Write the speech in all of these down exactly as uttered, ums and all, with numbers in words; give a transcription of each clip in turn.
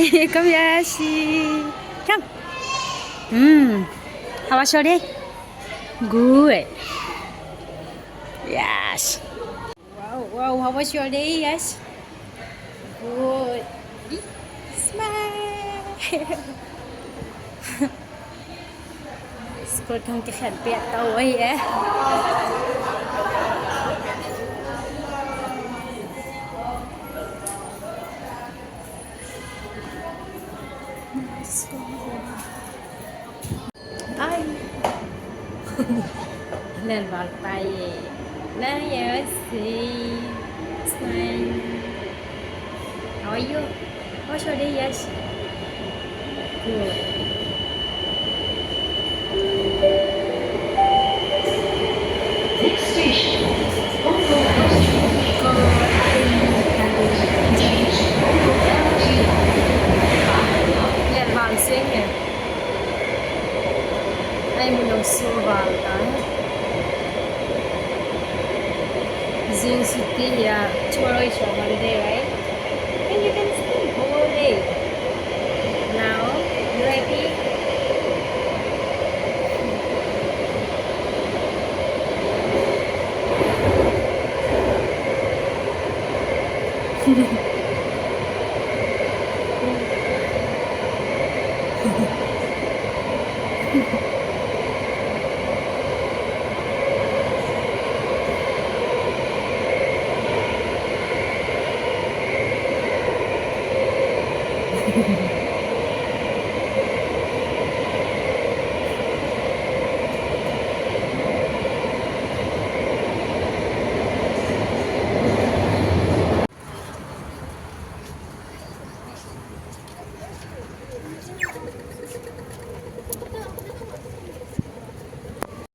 Come, Yashi. Come. Hmm. How was your day? Good. Yes. Wow, wow, how was your day? Yes. Good. Smile. School kang kikhen pet tau ai eh. Ai. Lelval tai. Now you see. Smile. How are you? What's your day? Yes. Good. Next station, Hong Kong House Train. Hong Kong House Train. Lelval sing eh. Ai, mun jong sul val tai. Jing city ya, tomorrow is your holiday, right? And you can stay whole day. Now, you ready?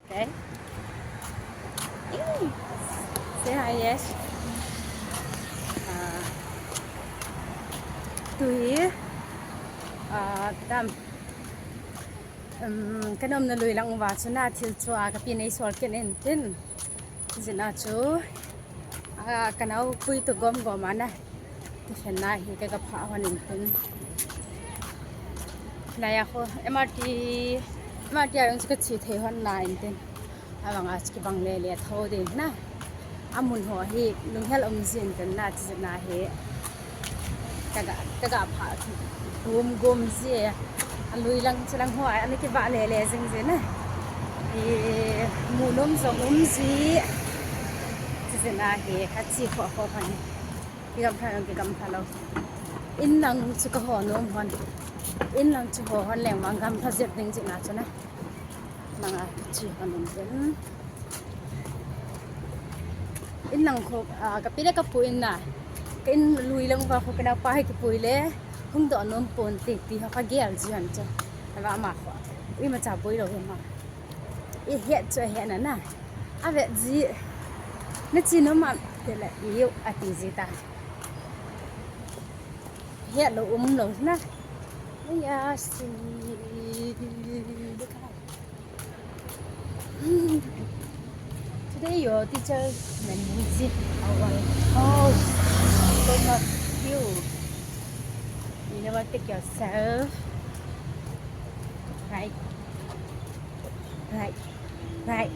Okay. Say hi, yes. Ah, tu hi, ah, tam. Um, ka nomna lui lang uva chu na thil chu a ka pi nei sol ken in tin. Jina chu, ah, ka nau pui to gom gom ana. Ti khen na hi ka ka pha hon in tin. Laya kho M R T, M R T a jong chu ka chi thei hon na in tin. Avang a chu kibang le le tho ding na. Amun ho hi lunghel um jin tin na, chi jin na hi. Ka ga, ka ga pha gum gum ji. Alui lang chi lang ho, ana kiva le le jing jin na. I mu nom jong um ji. Chi jin na hi, ka chi kho kho kha ni. Kigam pha nom, kigam pha lou. In lang chu ka ho nom hon. In lang chu ho hon leng vang gam pha jep ding chi na chu na. Nang a chi hon nom jin. In lang kho, ah, ka pi le ka pu in na. Ka in lui lang uva kho ka nau pa hi kipui le. Hung doh nom pon te ti ho ka gel ji hon chu. Ava ama kho. Imacha boi lou hi ama. I het chu a het na na. A vet ji. Na chi nom am te le i u a ti ji ta. Het lou um lou na. Aya si. Today your teacher may visit our house because of you. You never take yourself. Right? Right. Right.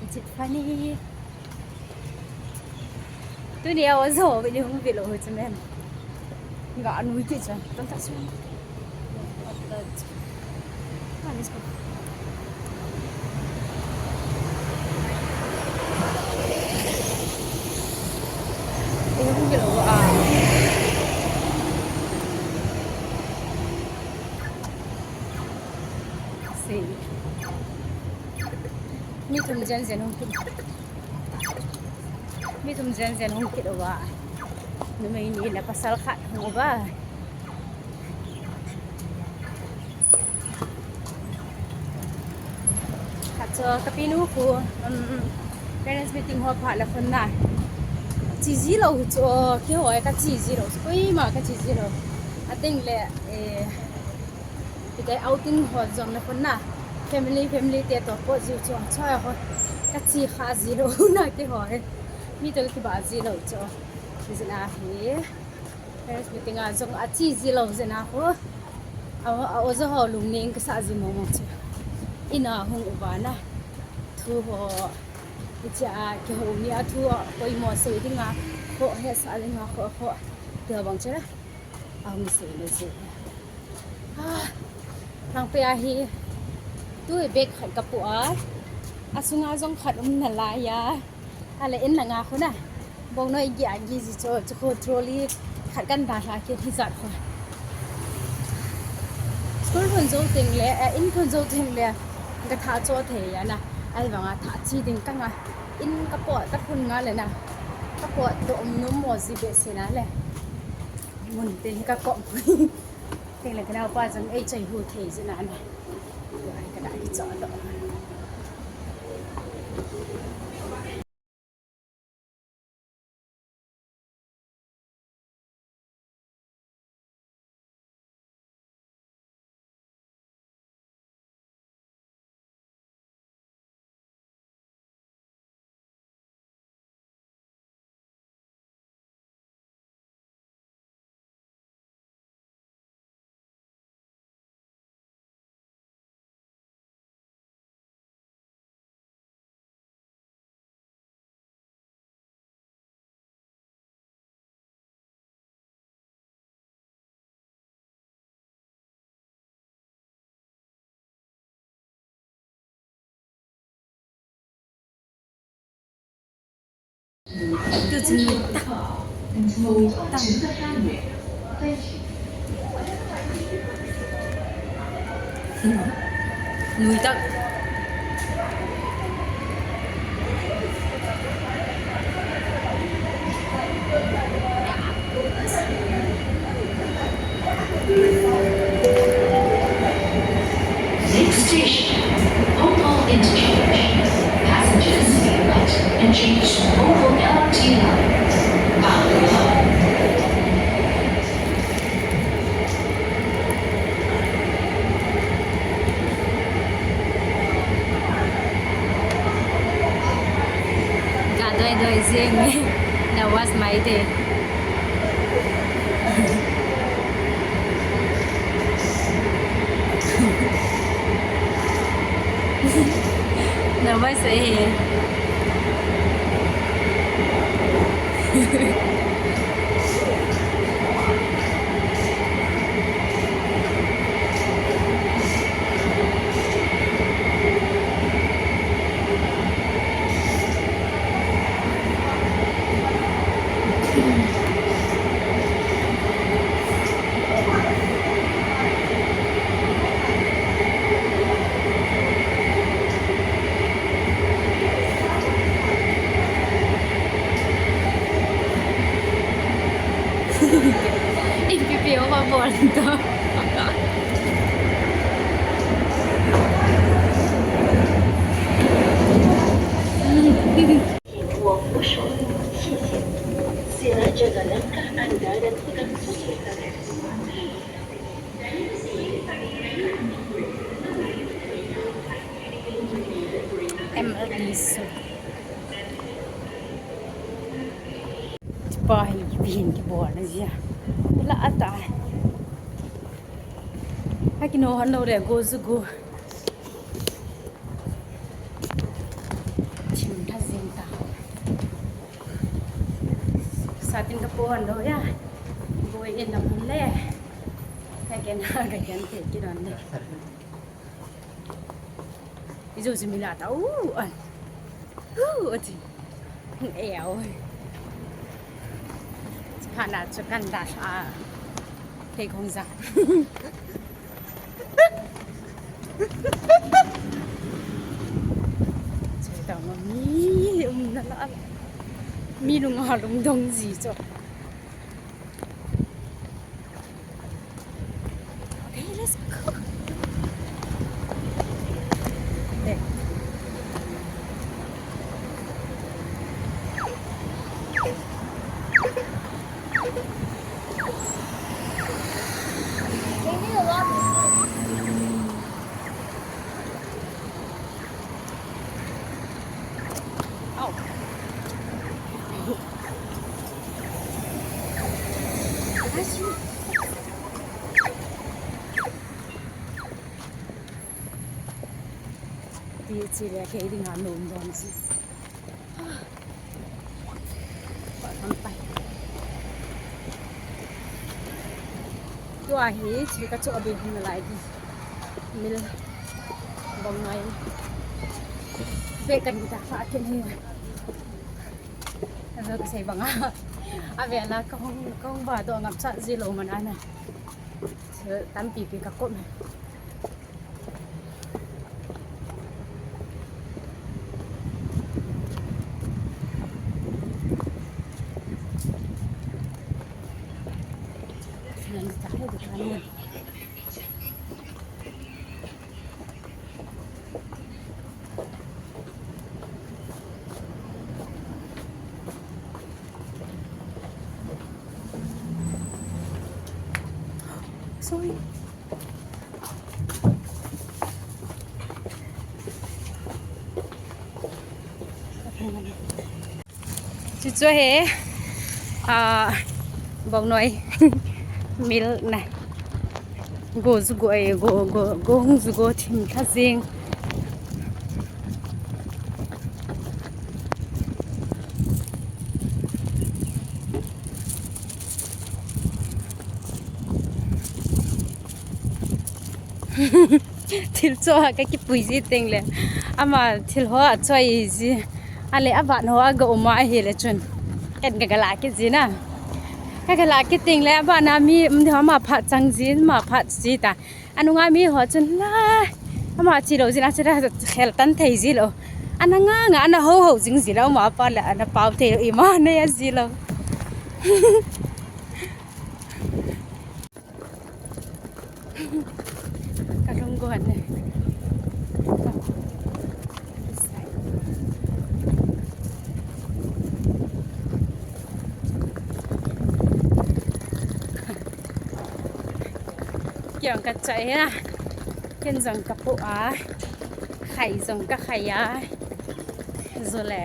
Is it funny? Tuni a ozo, bini hung bilo ho chumen. Ga anu iti cha. Tanta su. What the? Ah, let's go. Bini hung bilo ho a. Sei. Mi thum jen jen hung kit. Mi thum jen jen hung kit uva. Numei ni le pasal khat hung uva. Khat chu ka pi nu khu, um, parents meeting ho pha le khun na. Chi ji lou chu, keiho ka chi ji lou. Koima ka chi ji lou. Ading le, eh, Ti kei outing ho jong na khun na. Family, family te to po ji chu choi ho. Ka chi kha ji lou na keiho. Mi to kiba ji lou chu. Ji na hi. Parents meeting a jong ache ji lou jeh a khu. A, a oja ho lungneng kasah ji mong mong chu. Ina hung uva na. Thu ho. Hiche a kihou ni a thu a poimo sei dinga. Kho hesah dinga kho kho. Tia bang chu na. Ahung sei le ji. Ah, langpeh a hi. Tu bag khat kapu a. Asunga jong khat um nalai a. Ale in langa khu na. Bongnoi gi a gi ji chu, chu khu trolley khat kan dalha kit hijat khu. School khun jou teng le, eh, in khun jou teng le, ka tha cho thei a na. Ahivanga tha chi ding ka nga. In ka pot, ka khun nga le na. Ka pot to um nom mo ji behseh na le. Mun te hi ka kom. Teng le ka naopa jong ei choi hu thei ji na na. Ka da kicho to. Tu chu nui tah. Nui tah. Nui tah. Next station, Hong Kong Interchange. Passengers, light and change to Hong Kong L R T line. Bye. Ga doi doi jeng. That was my day. That was it. Ipi ipi ho ba bol to. M L B su. Chupa hi kipi hin kibol na jia. La ata. Ha kino han lo le go zu go. Thim tha jing ta. Satin ka po han lo ya. Go in na mun le. Ka ken ha ka ken te ki don le. Ijo si mi la ta u an. U ati. Eo. Phana chu kan da a. Thei khong ja. Chai ta ma mi um na la. Mi lung a lung dong ji chu. Okay, let's go. There. Au. Chile kei dinga nom don si. Pha pai. Tua hi thil kachoh abeh hung nalai di. Mil bang ngai. Beh kan kita fa ken hi. Alo kasei banga. Avela kahung kahung ba do ngap cha ji lou mana na. Thil tampi pi kakop. Sorry. Chuchu hi, ah, bongnoi mil na. Go ju go, eh, go, go, go hung ju go thim tha jing. Thil choh a kakipui ji teng le. Ama thil ho achoh ji. Ale aban ho aga um a ahile chun. Ken kagala kit ji na. Kagala kit teng le aban a mi, um, ama phat chang ji, ama phat ji ta. Anunga mi ho chun la, ama chi lou jin a chira khel tan thei ji lou. Ana nga nga, ana ho ho jing ji lou, ama pa le ana pau thei lou, ima nei a ji lou. Ka lung go ne. Kiang ka chai a, ken jong ka pu a, khai jong ka khai a, jole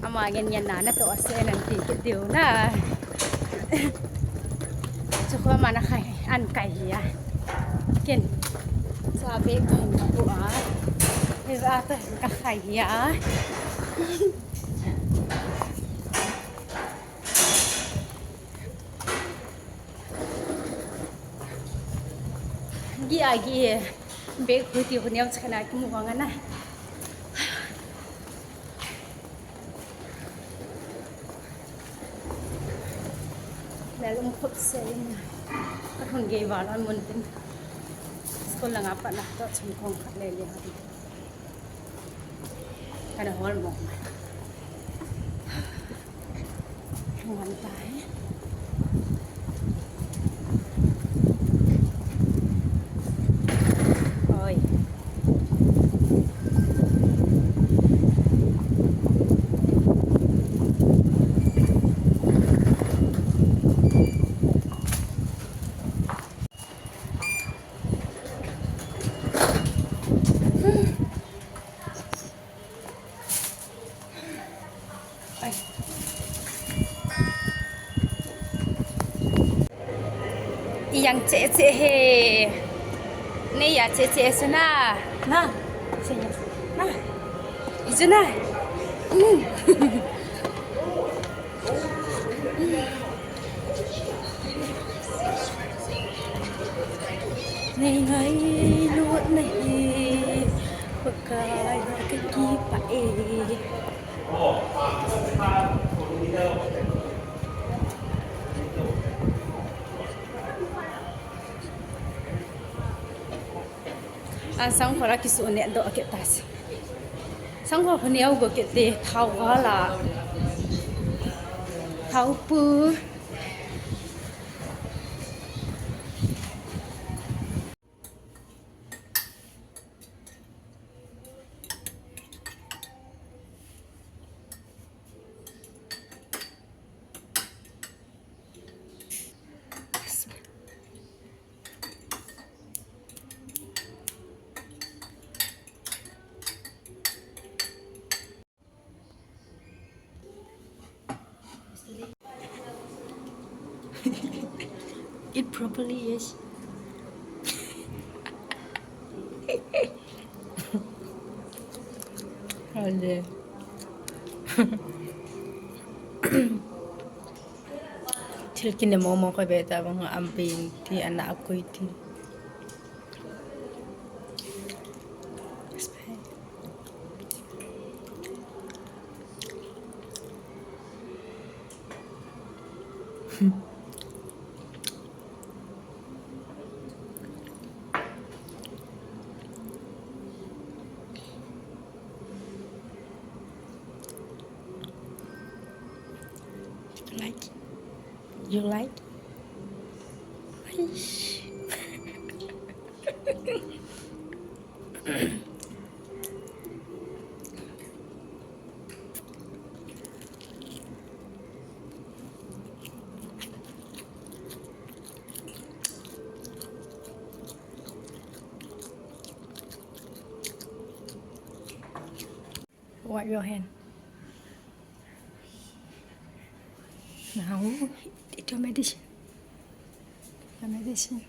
ama ngen ngen na na to ase nan ti ki diu na. Chu ko ma na khai an kai hi a, ken cha be ka pu a, hi a ta ka khai hi a. Gi a gi he. Bag hui ti hu neo chana ki mu wang ana. Lel um khop se in. Ka thun gei wal an mun tin. School langa pat na to chum khong khat le le ha. Kana hol mo. Ngon tai. Oi. Ai. Yang che che he. Nei ya che che suna. Na. Senya. Na. Isuna. Hmm. Nei ngailut na hi, Pakai na ka kipah e. A sangkhol a kisu neh doh kit tasi. Sangkhol khu neo go kit te, thao vala. Thao pu. Eat properly, yes. Thil kine momo ka be ta bang a ampin ti ana akui ti. Like? You like? Aish. Wipe your hand. Now, eat your medicine. Your medicine.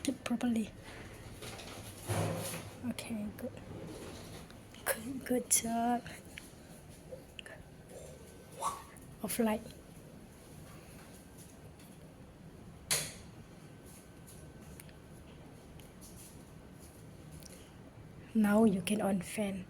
Keep properly. Okay, good. Good, good job. Off light. Now you can on fan.